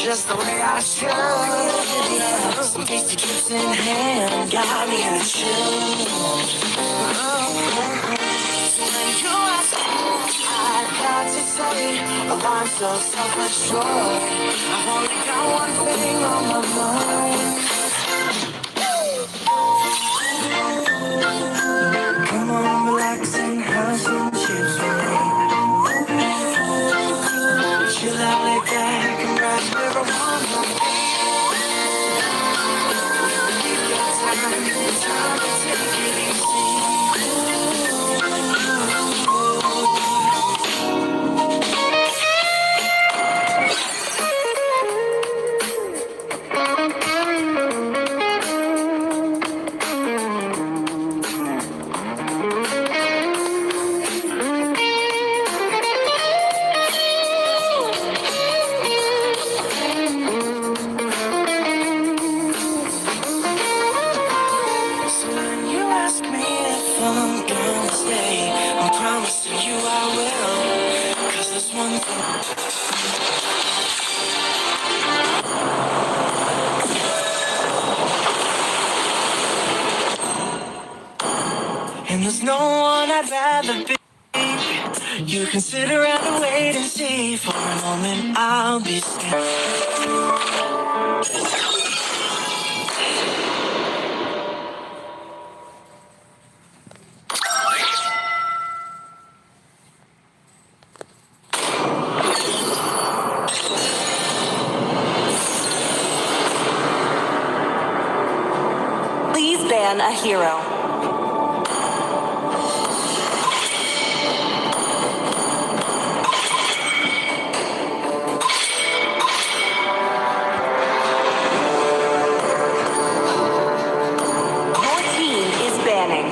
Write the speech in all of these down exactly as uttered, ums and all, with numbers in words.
Just the way I should. Some tasty trips in hand got me in the chill. So when you ask me, I've got to say, oh, I'm so self-assured. I've only got one thing on my mind. Come on, relax and have some chips with me. Chill out, lay back and ride wherever one wants. We've got time, time to take it easy. So when you ask me if I'm gonna stay, I'm promising you I will. 'Cause there's one thing. And there's no one I'd rather be. You can sit around and wait and see. For a moment, I'll be still. Please ban a hero. Your team is banning.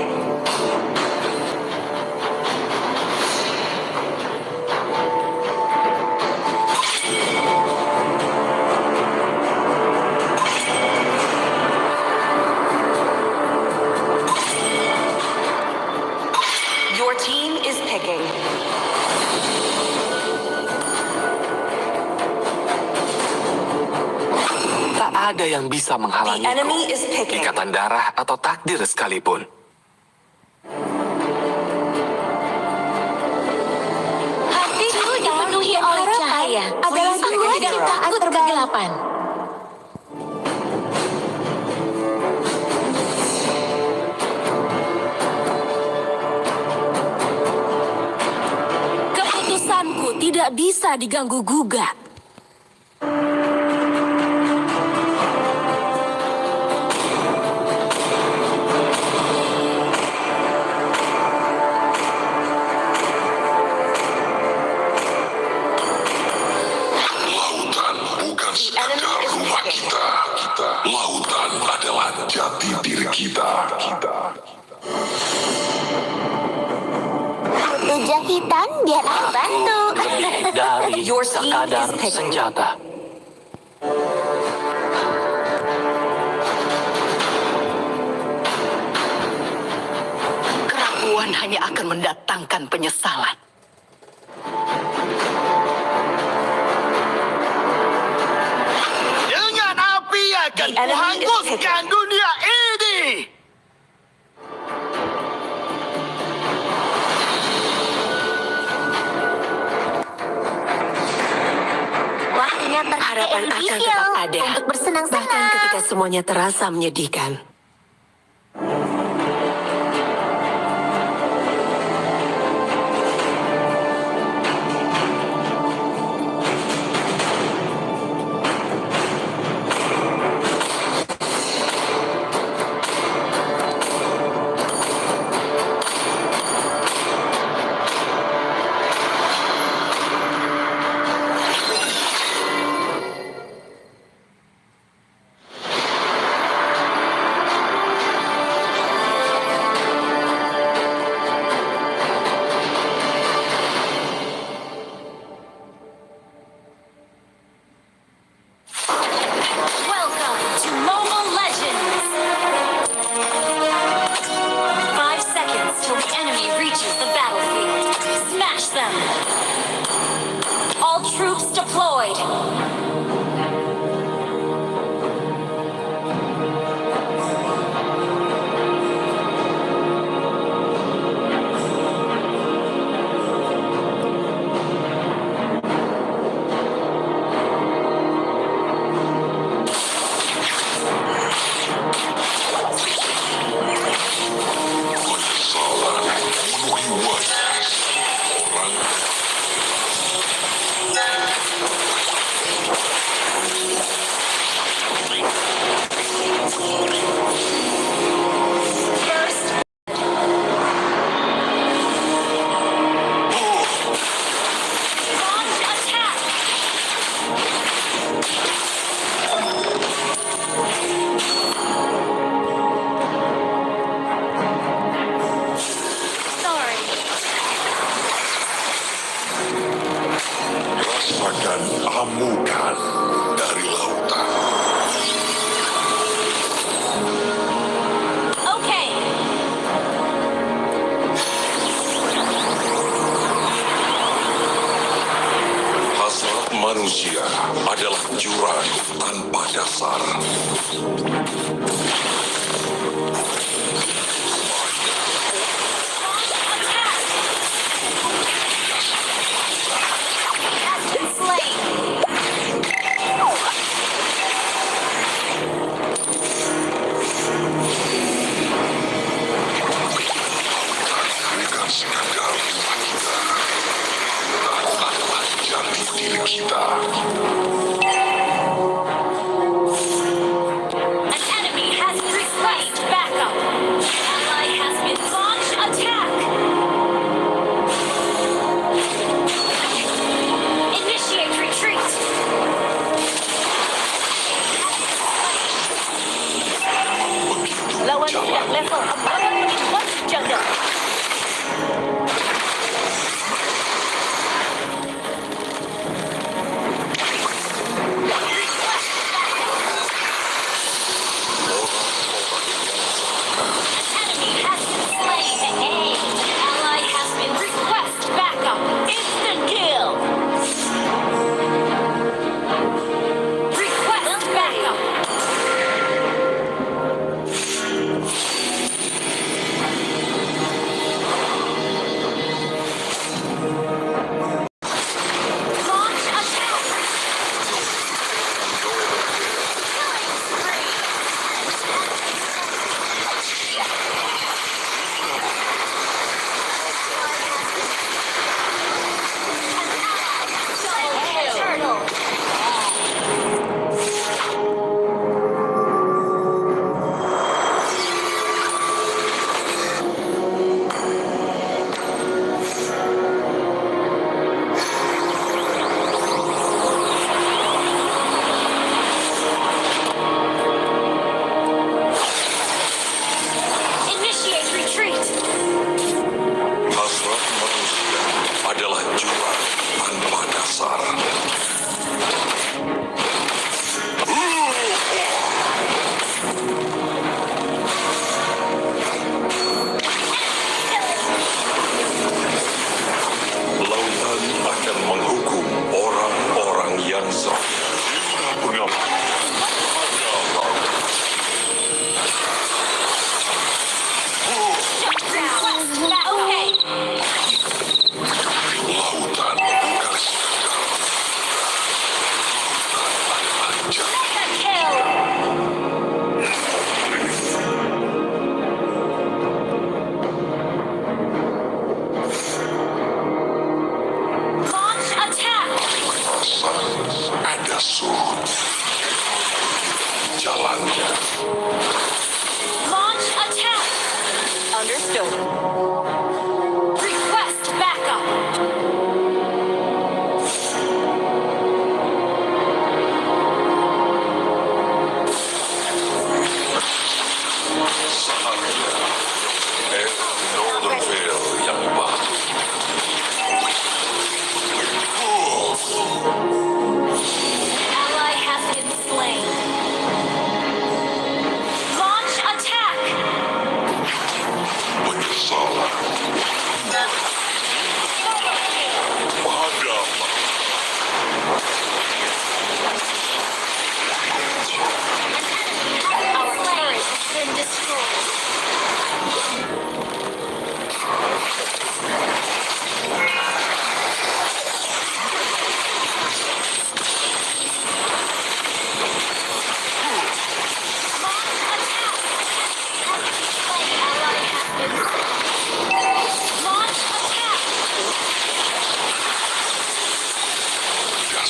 Your team is picking. Tak ada yang bisa menghalangiku. The enemy is picking. Ikatan darah atau takdir sekalipun. Hatiku dipenuhi oleh cahaya. Adalah aku tidak takut kegelapan. Keputusanku tidak bisa diganggu gugat. Lautan bukan sekadar rumah kita. Lautan adalah jati diri kita. Butuh jahitan biar aku bantu. Lebih dari sekadar senjata. Keraguan hanya akan mendatangkan penyesalan. Dengan api akan kuhanguskan dunia ini. Waktunya berharapan akan tetap ada, untuk bersenang-senang, bahkan ketika semuanya terasa menyedihkan. Troops deployed. Rasakan amukan dari lautan. Okay. Hasrat manusia adalah jurang tanpa dasar. Bukan sekadar rumah kita, tanah jati diri kita. An enemy has request backup. An ally has been launch attack. Initiate retreat. Lawan sudah level empat puluh empat jaga. Enemy has been slain. An ally has been request backup. Instant kill. Request backup. Launch attack. Killing spree. An ally double kill. Turtle. Initiate retreat. Hasrat manusia adalah jurang tanpa dasar. Lautan akan menghukum orang-orang yang zalim. Kita pengawal. Shut down. Okay. Lautan bukan sekadar lautan. Lautan adalah jalan. Mega kill. Launch attack. Ada surut jalannya. Launch attack. Understood. Request backup. Saatnya. Eh, Northernville yang baru.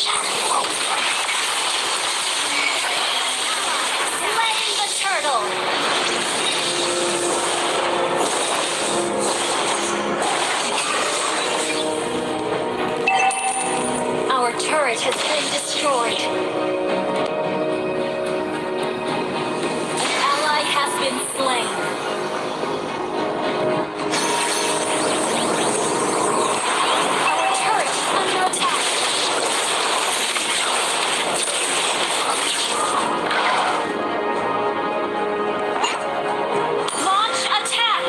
Slaying the turtle. Our turret has been destroyed. An ally has been slain. Our turret is under attack. Launch attack.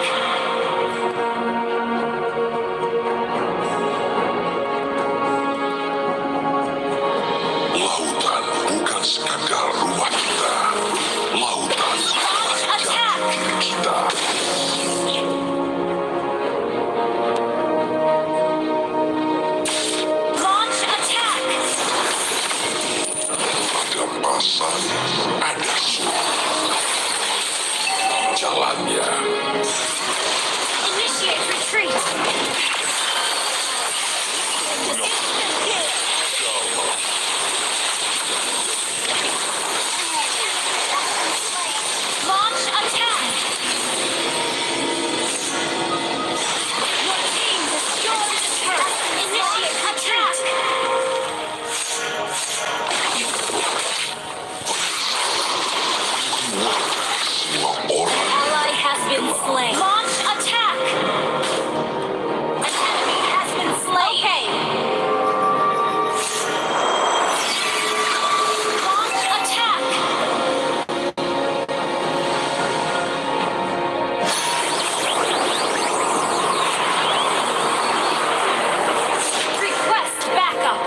Lautan bukan sekadar rumah kita. Lautan adalah jalan kita. Launch attack. Ada pasang, ada surut. Jalannya. Initiate retreat. Launch attack. Your team destroyed the turret. Initiate retreat. Ally has been slain. Launch attack. An enemy has been slain. Okay. Launch attack. Request backup.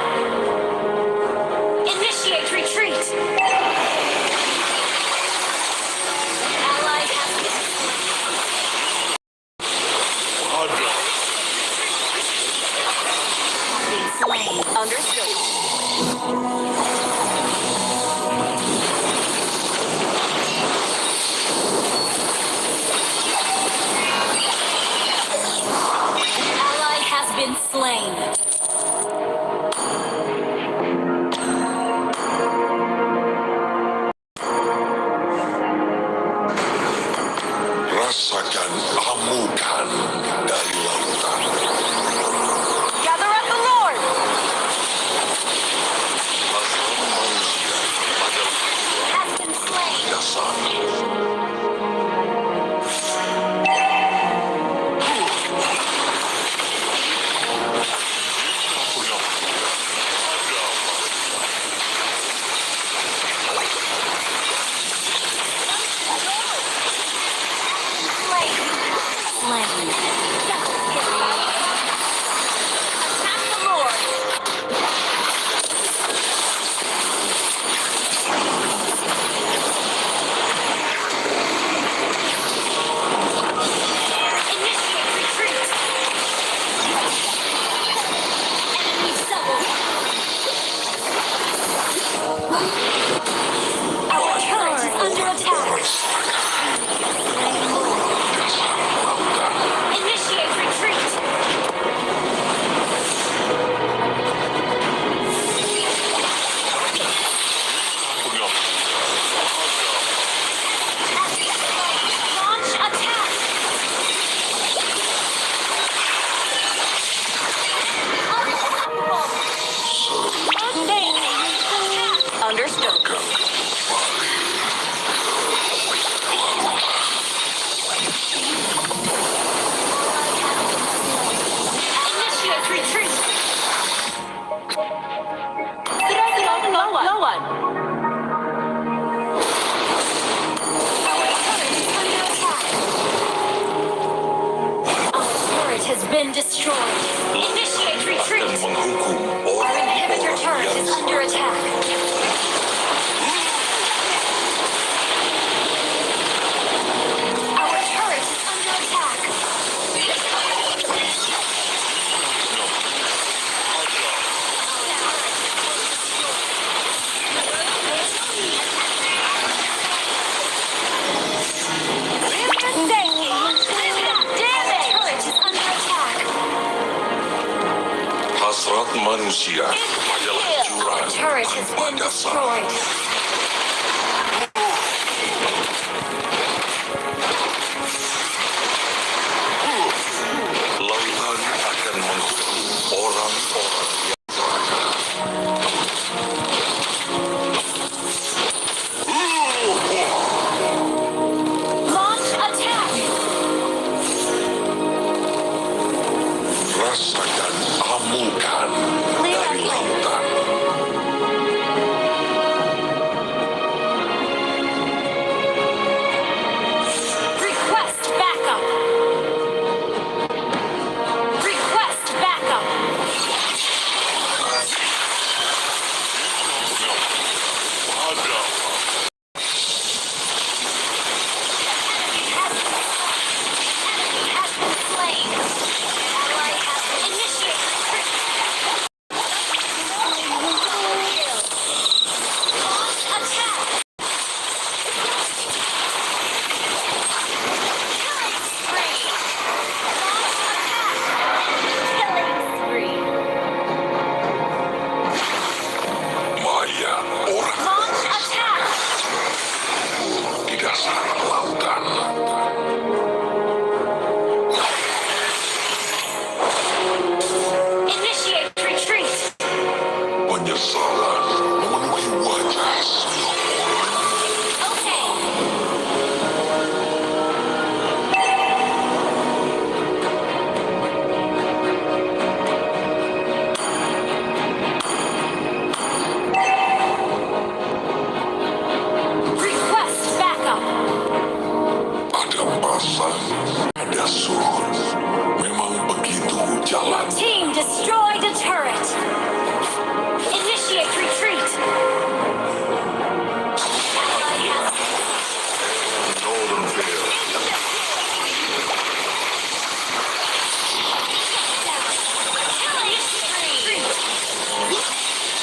Initiate retreat. Ally has been slain. Understood. Ally has been slain. Rasakan amukan dari lautan. Gather up the Lord. Lazan manusia adalah has been slain. Dasar. Our turret is under attack. Initiate retreat. Launch attack. Understood. Initiate retreat. Sira-sira melawan. Lawan. Our turret is under attack. Our turret has been destroyed. Initiate retreat. Our inhibitor turret is under attack. Our turret is under attack. Manusia adalah jurang tanpa dasar. Lautan akan menghukum orang-orang yang Launch attack! Rasakan amukan dari lautan. Request backup. Request backup. Maya, orang di dasar lautan. Initiate retreat. Penyesalan memenuhi wajah semua orang. Okay. Request backup. Ada pasang, ada surut. Memang begitu jalan. Team, destroy the turret. Initiate retreat. Northern Vale. Killing spree.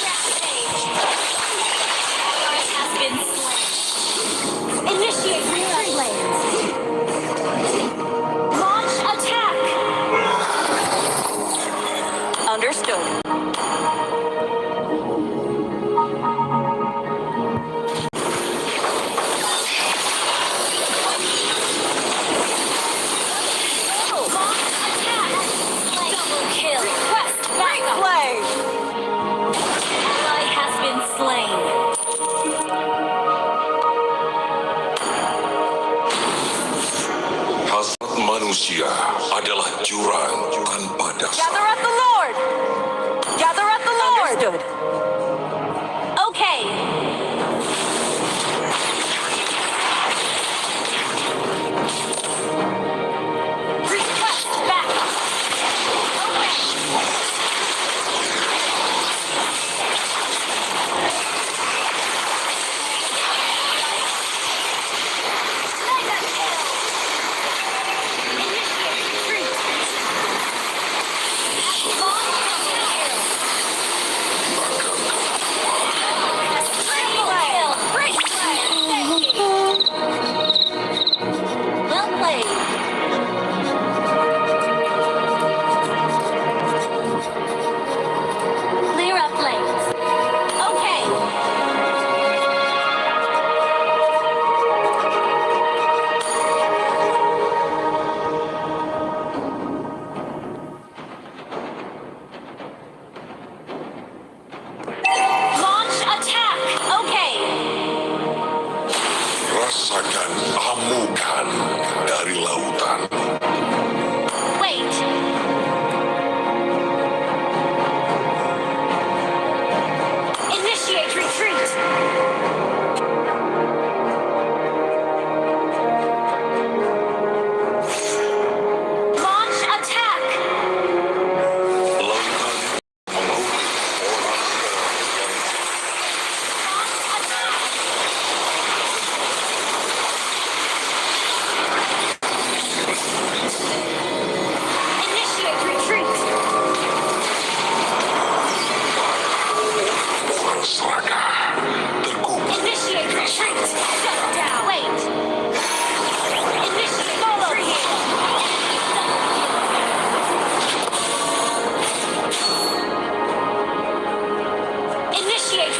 Rampage. Ally has been slain. Initiate relay. Launch attack. Understood. Launch attack. Double kill. Request backup. Replay. Ally has been slain. Hasrat manusia adalah jurang tanpa dasar. Gather up the Lord. Gather up the Lord. Understood. Okay. Request backup. Okay. Well played. Clear up lanes. Okay. Launch attack. Okay. Rasakan amukan dari lautan. Wait. Initiate retreat. Launch attack. Lautan.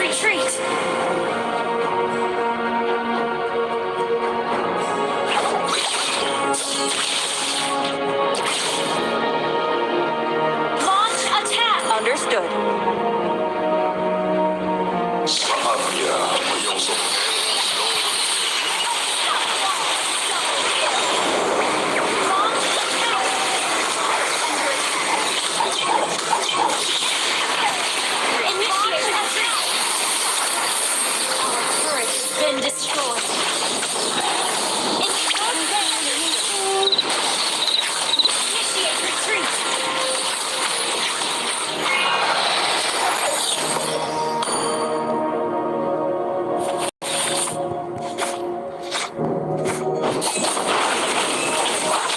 Retreat. Launch attack. Understood. Saatnya menyongsong. Launch attack. Initiate attack. Turret has been destroyed. Initiate retreat.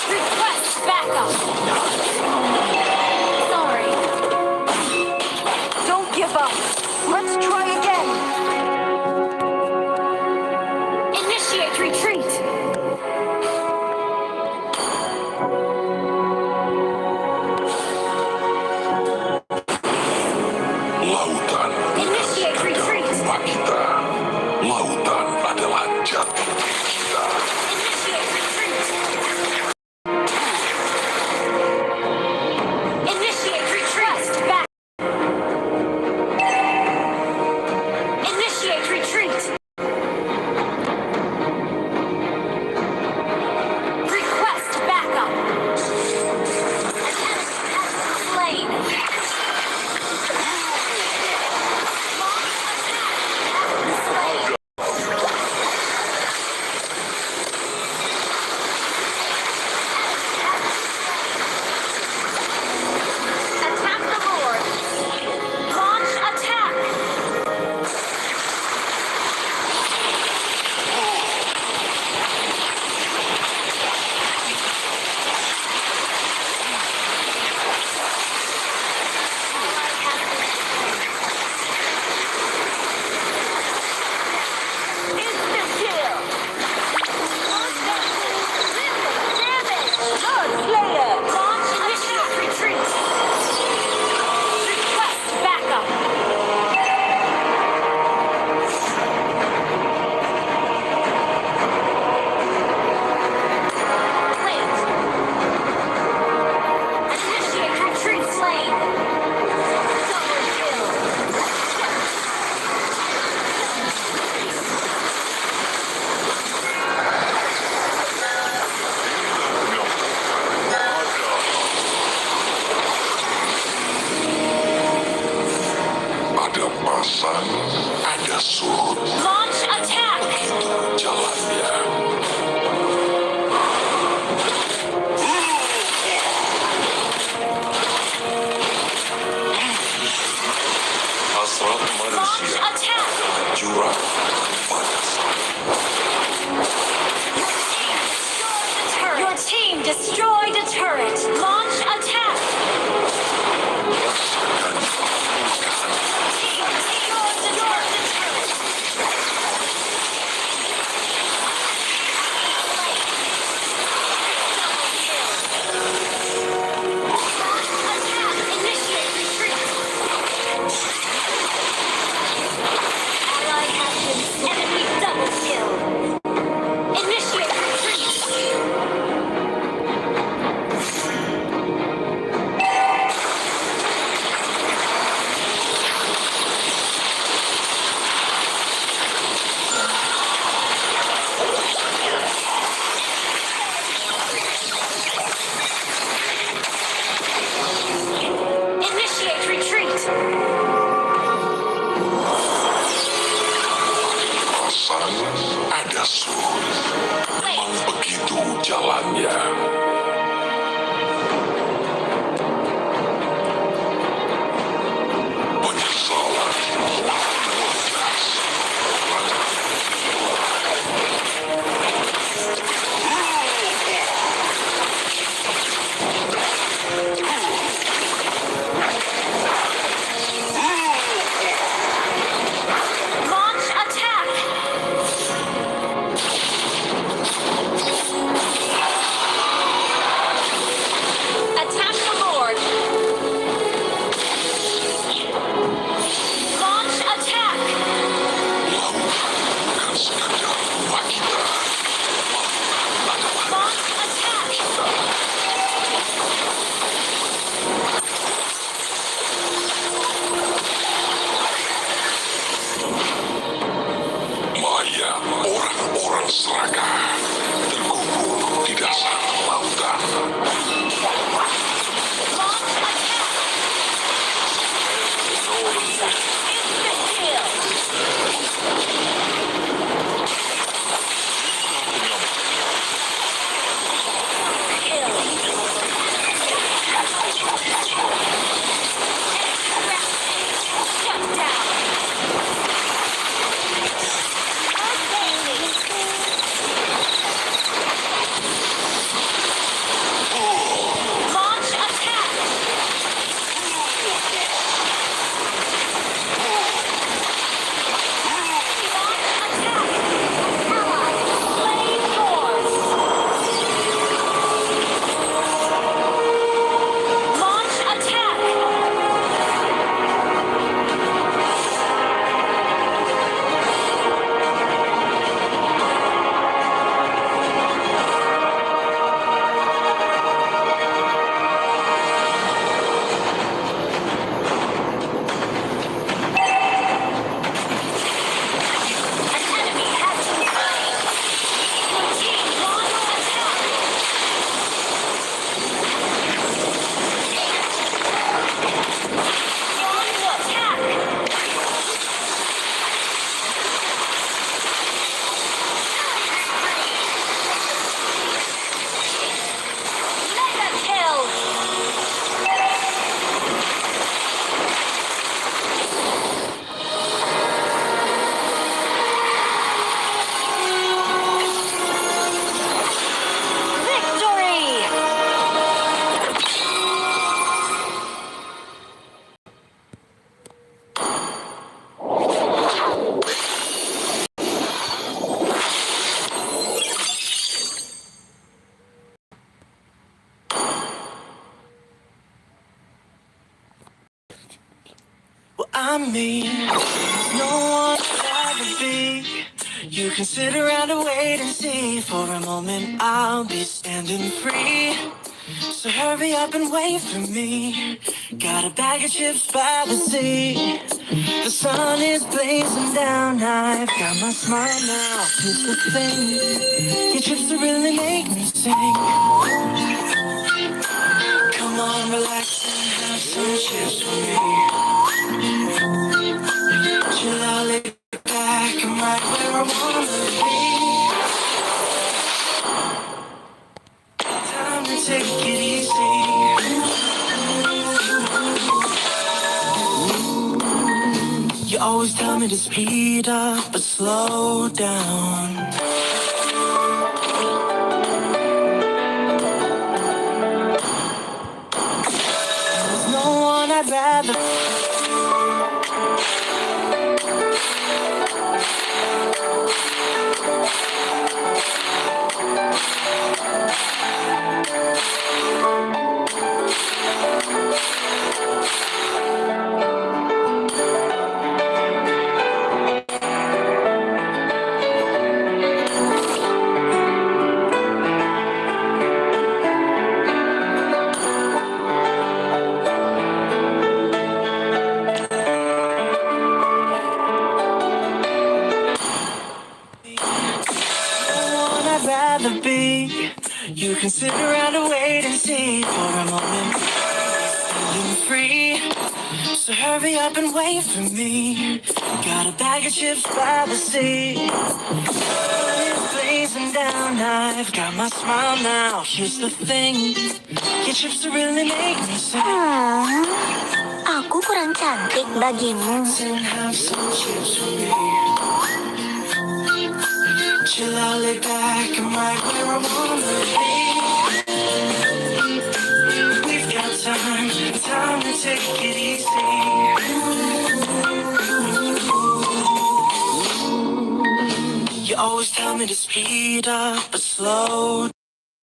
Request backup. Sorry. Don't give up. Let's try again. Initiate retreat. Lautan bukan Initiate retreat. Rumah kita. Lautan adalah jati kita. Initiate retreat. Initiate retreat. Back. Initiate retreat. Request backup. An enemy has been slain. Launch attack has been slain. Attack the Lord. Launch attack. Instant kill. Damage. Blood Slayer. Launch initial retreat. Request backup. Plant. Initiate retreat. Slain. Double kill. Ada pasang, ada surut. Launch attack. Begitu jalannya. Hasrat manusia adalah jurang pada saya. Your team destroyed a turret. Launch attack. Team destroyed a turret. Attack! Initiate retreat! Ally has been slain. Enemy double kill. Initiate retreat! Initiate retreat. Pasang ada surut. Memang begitu jalannya. Penyesalan. Launch attack! Serakah terkubur di dasar lautan. I mean, there's no one I'd rather be. You can sit around and wait and see. For a moment, I'll be standing free. So hurry up and wait for me. Got a bag of chips by the sea. The sun is blazing down. I've got my smile now. Here's the thing. Your chips are really make me sing. Come on, relax and have some chips with me. Chill out, lay back, I'm right where I wanna be. Time to take it easy. You always tell me to speed up or slow down. There's no one I'd rather. I'd rather be. You can sit around and wait and see for a moment. Feeling free. So hurry up and wait for me. Got a bag of chips by the sea. Sun is blazing down. I've got my smile now. Here's the thing. Your chips really make me say. Hmm, aku kurang cantik bagimu. And have some chips with me. Chill out, lay back, I'm right where I wanna be. We've got time, time to take it easy. You always tell me to speed up or slow